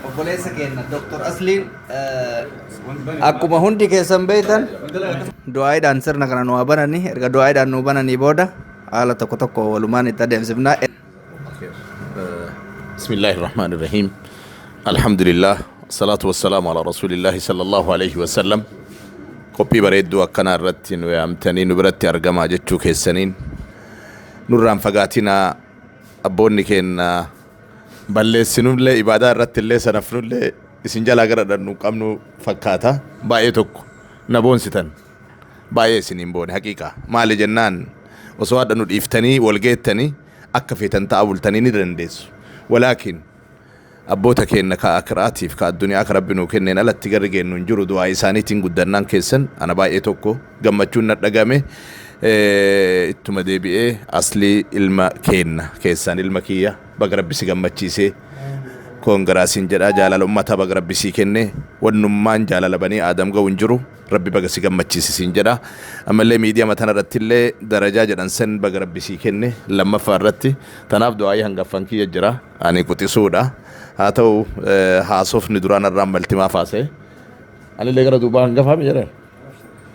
Obboleessa keenya Dr. Asliin akkuma hundi keessan beektan du'aayiidhaan sirna kana nu haa banani. Erga du'aayiidhaan nu bananii booda haala tokko tokko walumaan itti adeemsifna. بسم الله الرحمن الرحيم الحمد لله الصلاة والسلام على رسول الله صلى الله عليه وسلم. Qophii bareedduu akkanaa irratti nu yaamtanii nu biratti argamaa jechuu keessaniin nurraan fagaatinaa. Abboonni keenya balleessinullee, ibaadaa irratti illee sanafnullee, isin jalaa gara dhannu qabnu fakkaata. Baay'ee tokko na boonsitan, baay'ee isiniin boone. Haqiiqa maali jennaan, osoo hadha nu dhiiftanii wal geettanii akka feetan ta'a bultanii ni dandeessu, walaakin abboota keenya ka akiraatiif ka addunyaa ka Rabbi nuu kenneen alatti garri geennu hin jiru. Du'aa isaaniitiin guddannaan keessan ana baay'ee tokko gammachuun na dhagame. Ittuma deebi'ee Aslii ilma keenna keessaan ilma kiyya, baga Rabbi si gammachiisee, congrats jedha. Jaalala ummataa baga Rabbi sii kenne. Wannummaan jaalala banii Aadam ga'u hin jiru. Rabbi baga si gammachiise siin jedha. Ammallee miidiyaa tana irratti illee darajaa jedhan san baga Rabbi sii kenne lammaffaa irratti. Tanaaf du'aayii hangaffan kiyya jira ani quxisuudha haa ta'u. Haasofni duraan irraan maltimaa faasee anillee gara duubaa hangafaa mi jedhan,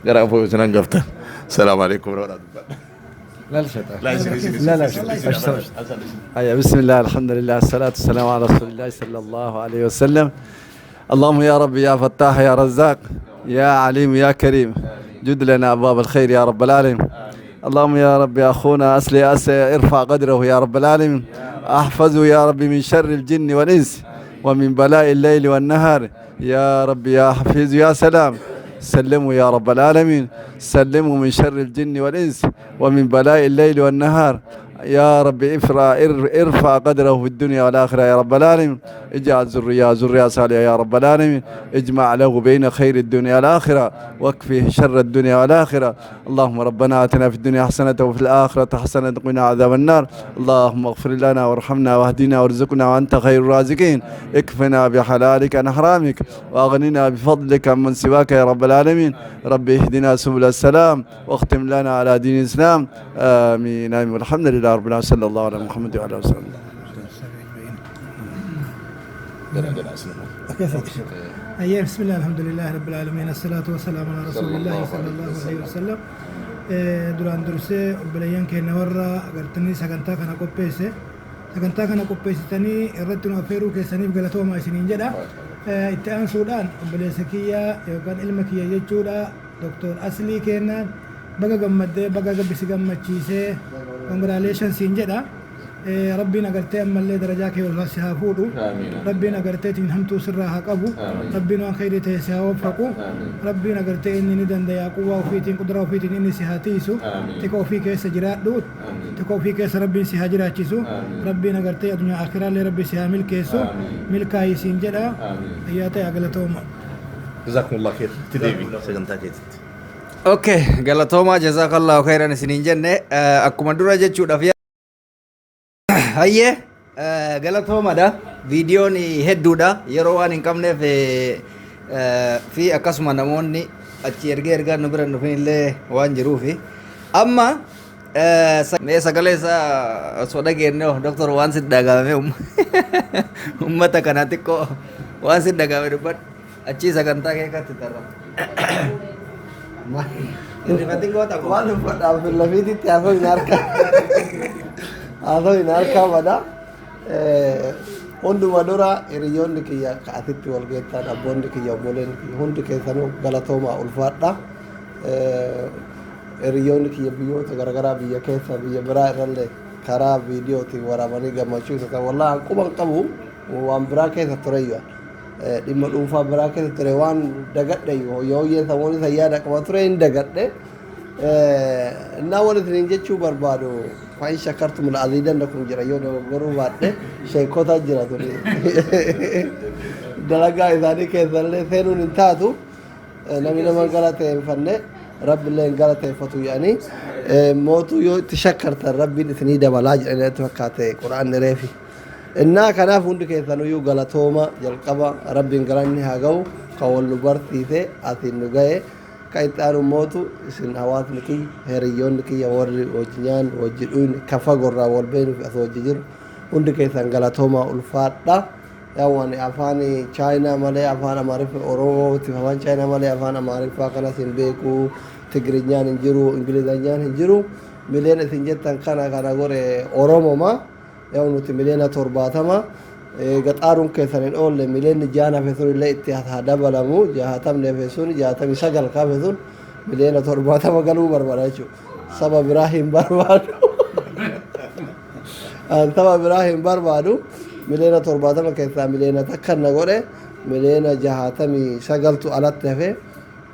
gara afoo isin hangaftan. Salaamu alaikum warahmatullahi. لا لا لا لا لا. أيوة، بسم الله، الحمد لله، الصلاة والسلام على رسول الله صلى الله عليه وسلم. اللهم يا رب يا فتاح يا رزاق يا عليم يا كريم، جد لنا أبواب الخير يا رب العالمين. اللهم يا رب أخونا أسلي أسي ارفع قدره يا رب العالمين، احفظه يا رب من شر الجن والإنس ومن بلاء الليل والنهار. يا رب يا حفيظ يا سلام، سلمه يا رب العالمين، سلمه من شر الجن والإنس ومن بلاء الليل والنهار. يا رب ارفع قدره في الدنيا والآخرة يا رب العالمين. اجعل ذرية ذرية صالحة يا رب العالمين. اجمع له بين خير الدنيا والآخرة واكفه شر الدنيا والآخرة. اللهم ربنا آتنا في الدنيا حسنة وفي الآخرة حسنة وقنا عذاب النار. اللهم اغفر لنا وارحمنا واهدنا وارزقنا وأنت خير الرازقين. اكفنا بحلالك عن حرامك وأغننا بفضلك عمن سواك يا رب العالمين. رب اهدنا سبل السلام واختم لنا على دين الإسلام. آمين آمين، والحمد لله رب العالمين، صلى الله على محمد وعلى آله وسلم. أيام بسم الله، الحمد لله رب العالمين، الصلاة والسلام على رسول الله صلى الله عليه وسلم. Duraan dursee obboleeyyan keenya warra agartanii sagantaa kana qopheesse, sagantaa kana qopheessitanii irratti nu affeeruu keessaniif galatooma isiniin jedha. Itti aansuudhaan obboleessa kiyya yookaan ilma kiyya jechuudha, Doktor Aslii kennaan baga gammaddee, baga Rabbi si gammachiisee, congratulations siin jedha. Rabbiin agartee ammallee darajaa kee ol si haa fuudhu. Rabbiin agartee tiin hamtuu sirraa haa qabu. Rabbiin waan khayrii ta'e si haa waffaqu. Rabbiin agartee inni ni danda'a, quwwaa ofiitiin, quduraa ofiitiin inni si haa tiisu. Tika ofii keessa jiraadhu, tika ofii keessa Rabbiin si haa jiraachisu. Rabbiin agartee addunyaa akhiraallee Rabbi si haa milkeessu. Milkaa'ii siin jedha. Ayyaa ta'e, galatooma. Jazakumullah khair. Itti deebi sagantaa keetitti. Okay, galatoomaa, jazakallahu khairan isiniin jenne. Akkuma dura jechuudhaaf hayyee, galatoomadha. Viidiyoon hedduudha, yeroo waan hin qabneef fi akkasuma namoonni achi ergee ergaa nu bira hin dhufin illee waan jiruufi amma mee sagalee isaa osoo dhageenye. Doktor, waan sitti dhagahame ummata kana xiqqoo waan sitti dhagahame dubbadhu, achii sagantaa kee katti tarra. Hirrifatin goota koo. Waan uffadhaaf lafiititti haasoo hin harka. Haasoo hin harkaa bada. Hunduma dura hiriyoonni kiyya akka asitti wal geettan, abboonni kiyya, obboleen kiyya, hundi keessanuu galatoomaa, ulfaadha. Hiriyoonni kiyya biyyoota garaagaraa, biyya keessa, biyya biraa irrallee karaa viidiyootiin waraabanii gammachuu ibsatan. Wallaahi quban qabu, waan biraa keessa tureyyuu, dhimma dhuunfaa biraa keessa ture, waan dagadhe yoo sammuun isa yaada qaba ture hin dagadhe. Innaa waan isiniin jechuu barbaadu, فإن شكرتم لأزيدنكم jira. Yoo dogoggoruu baadhe sheekota jira tuni dalagaa isaanii keessallee seenuun hin taatu. Namni nama galateeffanne Rabbillee hin galateeffatu jedhanii, mootuu yoo itti shakkartan Rabbiin isinii dabalaa jedhanii natti fakkaate Quraanni reefi. Innaa kanaaf hundi keessanuyyuu galatooma. Jalqaba Rabbiin galanni haa ga'u. Ka wal nu barsiise asiin nu gahe. Ka itti aanu mootu isin hawaasni kiyya, hiriyyoonni kiyya, warri wajji nyaannu, wajji dhuyne, ka fagorraa wal beeknu fi as wajji jiru hundi keessan galatoomaa, ulfaadha. Yaa ani afaan Chaayinaa malee afaan Amaariffa, Oromootiif afaan Chaayinaa malee afaan Amaariffaa kanas hin beeku. Tigirinyaan hin jiru, Ingilizanyaan hin jiru. Miliyoona isin jettan kana kana godhe Oromoma. Yaa nuti 70 miliyoona gaxaaruun keessan hin oolle. Miliyoonni 6 hafe sun illee itti haa dabalamu. 60ni hafe sun, 69 hafe sun 70 miliyoona galuu barbaada jechuudha. Saba biraa hin barbaadu. Saba biraa hin barbaadu. 70 miliyoona keessaa 1 miliyoona na godhe, 69 miliyoonatu alatti hafe.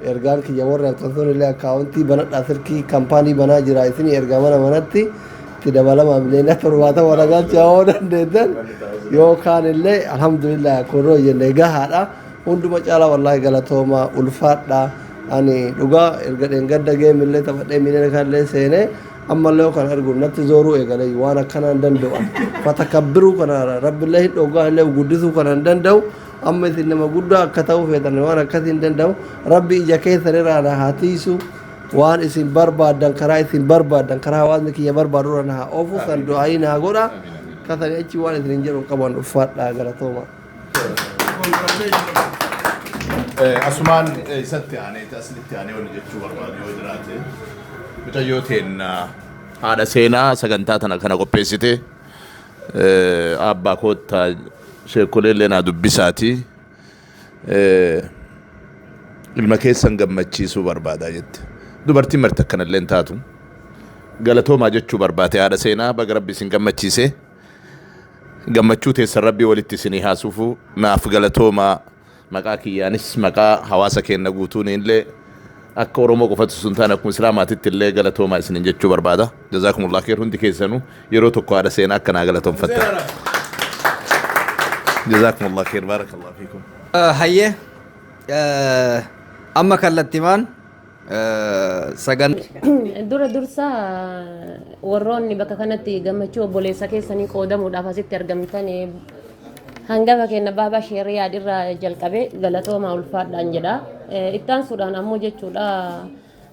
Ergaan kiyya warri haftan sun illee akkaawuntii banadhaa, silkii kaampaanii banaa jira, isinii ergaa mana manatti itti dabalamaa, 70 miliyoona nagalchaa yoo dandeettan yookaan illee alhamdulillah kunoo jenne gahaadha. Hunduma caalaa wallaahi galatoomaa, ulfaadha. Ani dhugaa erga dheengadda geemillee taphadhee miliyoona kanallee seenee ammallee kan argu natti zooruu eegalee waan akkanaa hin danda'u. Fatakabbiruu kana rabbillee hin dhoggaa illee guddisuu kana hin danda'u. Amma isin nama guddaa akka ta'uu feetan waan akkasii hin danda'u. Rabbi ija keessan irraa na haa tiisu. Waan isin barbaaddan, karaa isin barbaaddan, karaa hawaasni kiyya barbaadu irra na haa oofu, san du'aayii naa godha. Kasanii achi waan isin hin jedhu qaban. Ulfaadhaa, galatooma. Asumaan isatti aanee, aslitti aanee wanni jechuu barbaadu yoo jiraate, mucayyoo teenna haadha seenaa sagantaa tana kana qopheessite, abbaa koottaa sheekolee illee naa dubbisaati. Ilma keessan gammachiisuu barbaadaa jette. Dubartiin marti akkanallee hin taatu. Galatoomaa jechuu barbaade. Haadha seenaa, baga rabbi isin gammachiise. Gammachuu teessan rabbii walitti isinii haasuufu. Naaf galatoomaa. Maqaa kiyyaanis, maqaa hawaasa keenya guutuun illee, akka Oromoo qofatu sun taane, akkuma Islaamaatitti illee galatoomaa isinin jechuu barbaada. Jazaakumullah kheer. Hundi keessanuu yeroo tokko haadha seenaa akkanaa galatoomfatta. Jazaakumullah kheer, baarakallahu fiikum. Hayyee, amma kallattimaan sagan Dura dursa warroonni bakka kanatti gammachuu obboleessa keessanii qoodamuudhaaf asitti argamtan, hangafa keenya Baabaa Sheeriyaad irraa jalqabe, galatoomaa, ulfaadhaan jedha. Ittaansuudhaan ammoo jechuudha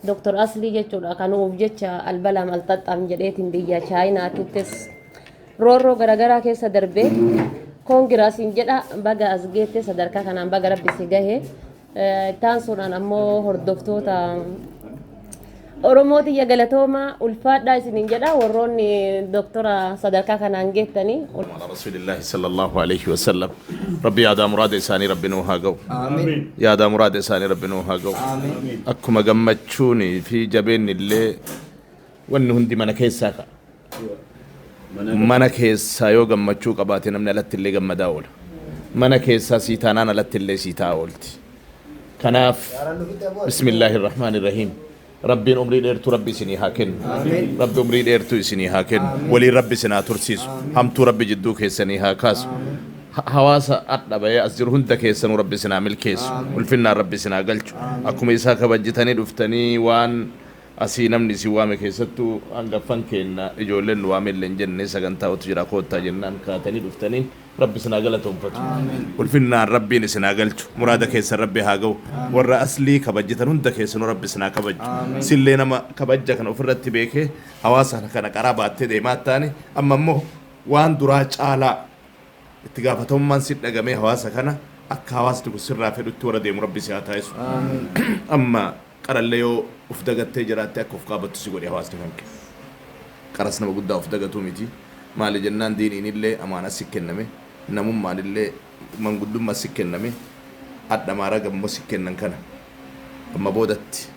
Dr. Aslii jechuudha kan uuf jecha albalaam alxaxxaam jedheetiin biyya Chaayinaatittis roorroo garaagaraa keessa darbee, congrats jedha, baga as geette, sadarkaa kanaan baga rabbi si gahe. Ittaansuudhaan ammoo hordoftoota Oromoo tiyya, galatoomaa, ulfaadhaa isiniin jedha, warroonni doktora sadarkaa kanaan geettanii. على رسول الله صلى الله عليه وسلم. ربي يا مراد إساني ربي نوها جو. Amiin. يا مراد إساني ربي نوها جو. Amiin. Akkuma gammachuuni fi jabeenni illee wanni hundi mana keessaa ka'a. Mana keessaa yoo gammachuu qabaate namni alatti illee gammadaa oola. Mana keessaa sii taanaan alatti illee sii ta'a oolti. Kanaaf بسم الله الرحمن الرحيم. Rabbiin umrii dheertuu rabbi isinii haa kennu. Rabbi umrii dheertuu isinii haa kennu. Waliin rabbi isin haa tursiisu. Hamtuu rabbi jidduu keessanii haa kaasu. Hawaasa adha bahee as jiru hunda keessanuu rabbi isin haa milkeessu. Ulfinnaan rabbi isin haa galchu. Akkuma isaa kabajjitanii dhuftanii waan asii namni isin waame, keessattuu hangaffan keenna ijoolleen nu waame illee hin jenne, sagantaa otu jira koottaa jennaan kaatanii dhuftanii, rabbi isin haa galatoonfatu. Ulfinnaan rabbiin isin haa galchu. Muraada keessan rabbi haa ga'u. Warra aslii kabajjitan hunda keessanuu rabbi isin haa kabaju. Sillee nama kabajja kana ofirratti beekee hawaasa kana qaraa baattee deemaa taane, amma immoo waan duraa caalaa itti gaafatamummaan si dhagamee hawaasa kana akka hawaasni kun sirraa fedhutti warra deemu rabbi si haa taasisu. Amma qarallee yoo uf dagattee jiraatte akka uf qaabattu si godhe hawaasni kan kee. Qaras nama guddaa uf dagatuu miti. Maali jennaan diiniin illee amaanaa si kenname, namummaan illee manguddummaa si kenname, adha maaraga immoo si kennan. Kana amma boodatti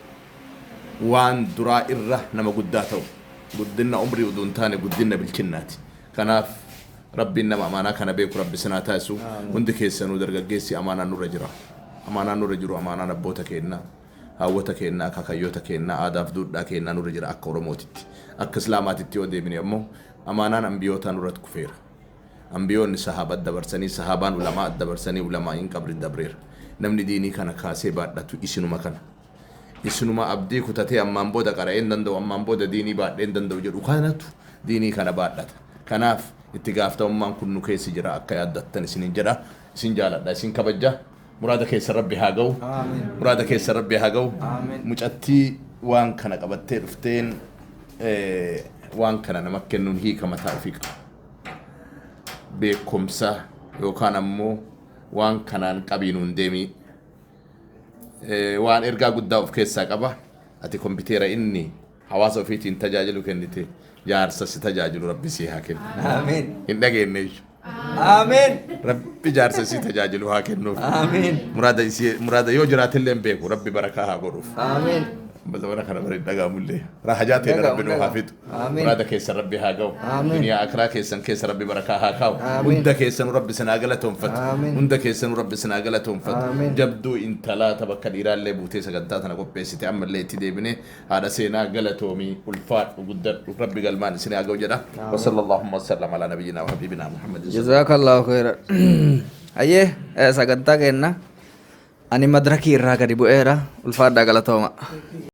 waan duraa irra nama guddaa ta'u, guddina umrii uduu hin taane guddina bilchinnaati. Kanaaf rabbiin nama amaanaa kana beeku rabbi sinaa taasisu. Hundi keessanuu dargaggeessi amaanaan nurra jira. Amaanaan nurra jiru amaanaan abboota keennaa, haawwota keennaa, akaakayyoota keennaa, aadaaf duudhaa keennaa nurra jira akka Oromootitti. Akka Islaamaatitti yoo deebine ammoo amaanaan ambiyootaa nurratti kufeera. Ambiyoonni sahaaba dabarsanii, sahaabaan ulamaa dabarsanii, ulamaa'iin qabri dabreera. Namni diinii kana kaasee baadhatu isinuma kana. Isinuma abdii kutatee ammaan booda qara'ee hin danda'u, ammaan booda diinii baadhee hin danda'u jedhu kanatu diinii kana baadhata. Kanaaf itti gaafatamummaan kun nu keessa jira akka yaaddattan isinin jedha. Isin jaaladha, isin kabajja. Muraada keessa Rabbi haa ga'u. Muraada keessa Rabbi haa ga'u. Mucattii waan kana qabattee dhufteen waan kana nama kennuun hiika mataa ofii qaba. Beekumsa yookaan ammoo waan kanaan qabiinuun deemii waan ergaa guddaa of keessaa qaba. Ati kompiitera inni hawaasa ofiitiin tajaajilu kennite, jaarsa si tajaajilu Rabbi si haa kennu. Amiin. Hin dhageenye jechuudha. Amiin. Rabbi jaarsa si tajaajilu haa kennuuf. Amiin. Muraada isii muraada yoo jiraatillee hin beeku, Rabbi barakaa haa godhuuf. Amiin. Zamana kana bari dhagaamullee. Rahajaa ta'e Rabbi nu haa fixu. Amiin. Muraada keessan Rabbi haa ga'u. Amiin. Duniyaa akiraa keessan keessa Rabbi barakaa haa kaa'u. Amiin. Hunda keessanuu Rabbi sinaa galatoonfatu. Amiin. Hunda keessanuu Rabbi sinaa galatoonfatu. Amiin. Jabduu intalaa ta bakka dhiiraallee buutee sagantaa tana qopheessite, ammallee itti deebinee haadha seenaa galatoomii, ulfaadhu, guddadhu, Rabbi galmaan isin haa ga'u jedha. Wa sallallahu wa sallam ala nabiyyinaa wa habibinaa Muhammadin. Jazakallahu khairan. Ayyee, sagantaa kenna. Ani madrakii irraa gadi bu'eera. Ulfaadhaa, galatooma.